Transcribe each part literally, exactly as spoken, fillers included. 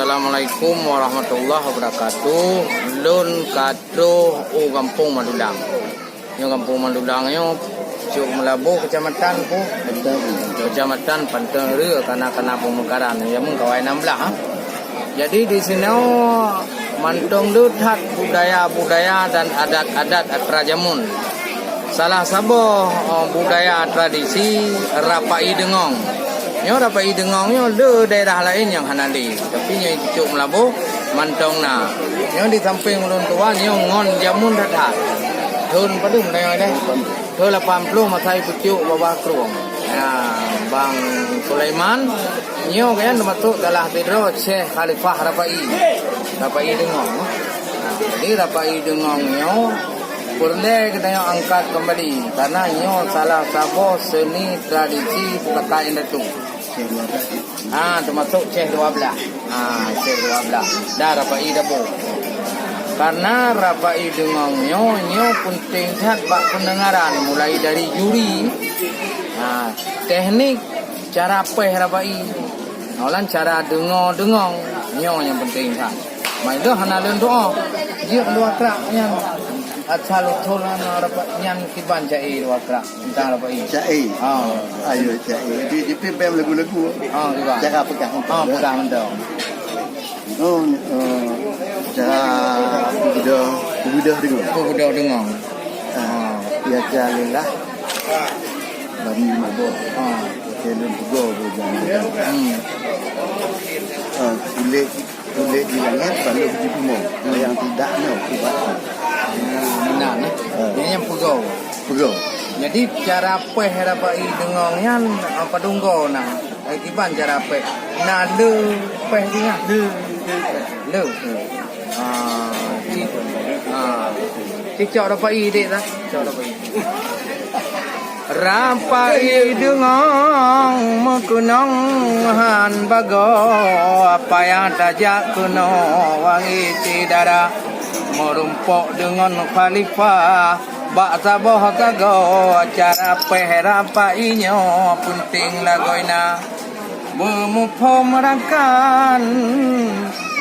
Assalamualaikum warahmatullahi wabarakatuh. Lôn ka troh u Gampông Madulang. Nyoe Gampông Madulang nyoe, Cok Meulaboh, kecamatan pu, kecamatan Panton Reue, kana-kana peumekaran. Ya, meukawan enam belas, ha. Jadi, di sinoe mantong le that budaya-budaya dan adat-adat atra jameun. Salah saboh, eh, budaya tradisi rapai deungong. Nyoe rapai deungong nyoe le daerah laén nyang hana le. Tapi nyoe Cok Meulaboh mantong na. Nyoe di sampéng ulôn tuan nyoe ngon jameun that-that. Thon padum nyoe deh? Thon lapan ploh masa pucuk babah krueng. Ya, Bang Sulaiman, nyoe kan teumasok salah sidroe Syekh Khalifah Rapai. Rapai deungong. Jadi rapai deungong nyoe peureulée geutanyoe angkat keumbali, karena nyoe salah saboh seuni tradisi pusaka indatu. Ha, teumasok Syekh dua belas. Ha, Syekh dua belas. Dan rapai dabo. Karena rapai deungong nyoe, nyoe peunteng that bak peundengaran, mulai dari juri. Ha, teknik cara péh rapai. Nyoe lam cara deungoe-deungong, nyoe nyang peunteng that. Mai lôn hana lôn doa. Jeuet luwa krak nyan. Asal usul nyan rapai nyan kiban cai luwa krak. Tentang rapai. Cai. Ha. Ayo cai. Di, di pih bèk lagu-lagu. Ha, kiban. Cara peugah. Ha, peugah mantong. Oh, eh, cara peugah, peugah deungong. Peugah deungong. Ah, ya calilah. Bani mabok. Ha. Oke, lôn peugah, peugah. Hmm. Eh, kulét, kulét di langét, balok di bumoe. Nyang tidak nyoe, kiban. Nah, meunan, eh. Ha. Nyan nyang peugah. Peugah. Jadi, cara péh rapai deungong nyan, eh, padum goe na. Eh, kiban cara péh. Na le péh di nyan. Le. Le. Ah, ci-, ah. Cicok rapai dek lah. Cicok rapai. Rapai deungong meukeunong han bagoe, payah tajak keunoe wangi syedara. Meurumpok deungon khalifah bak saboh sagoe, cara péh rapai nyoe peunteng lagoena. Beumuphom rakan,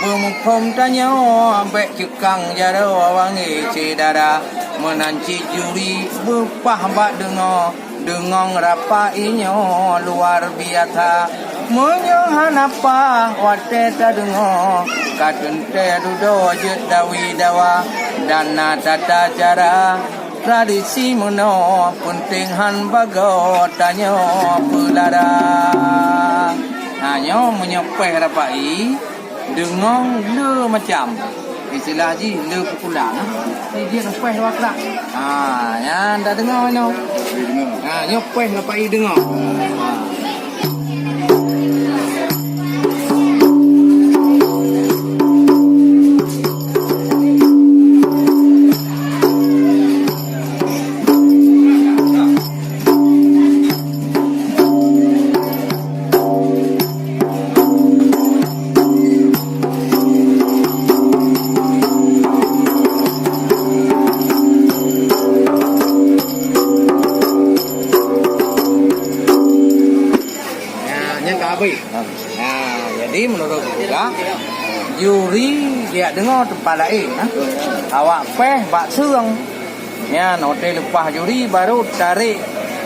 beumuphom tanyoe, bèk ceukang jaroe wangi syedara. Meunan cit juri beupah bak deungoe, deungong rapai nyoe luar biasa. Meunyoe hana paih watèe tadeungoe, ka teuntèe dudoe jeuet dawi dawa, dan na tata cara. Tradisi meunoe peunteng han bagoe tanyoe peulara. Na nyoe meunyoe péh rapai, deungong le macam. Istilah jih le pukulan. Jih péh dua krak. Ha, nyan tadeungoe nyoe. Ha, nyoe péh rapai deungoe. Ha. Nah, nyan ka habéh. Nah, jadi menurut geupeugah, juri jijak deungoe teumpat laén, nah. Awak péh bak seung. Nyan, watèe leupah juri baru tarék,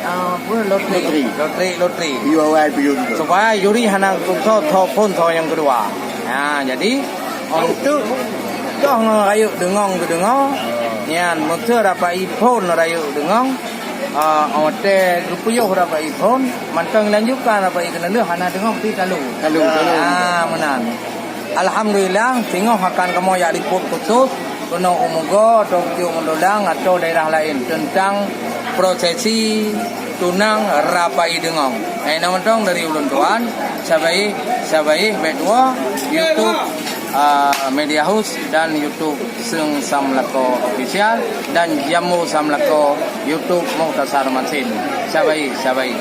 ah, apa, loteri. Loteri. Loteri, loteri. Iya, awai, video juga. Supaya juri hana tho, tho phon tho nyang keudua. Nah, jadi, untuk toh ngon rayeuk deungong keu deungoe, nyan, meuseu rapai phon rayeuk deungong, ah, watèe geupiôh rapai phon, mantong lanjutkan rapai keuneulheueh hana deungoe pih talu. Talu, talu. Ah, meunan. Alhamdulillah, singoh akan kamoe jak liput khusus keunoe u Mugo atau Pucuk Meundulang atau daerah laén teuntang prosesi tunang rapai deungong. Eh, na mantong dari ulôn tuan, sabai, sabai bèk tuwoe YouTube, ah, Media House dan YouTube Seung Sam Lakoe Official dan Jambo Sam Lakoe YouTube Mukhtasar Masin. Sabai, sabai.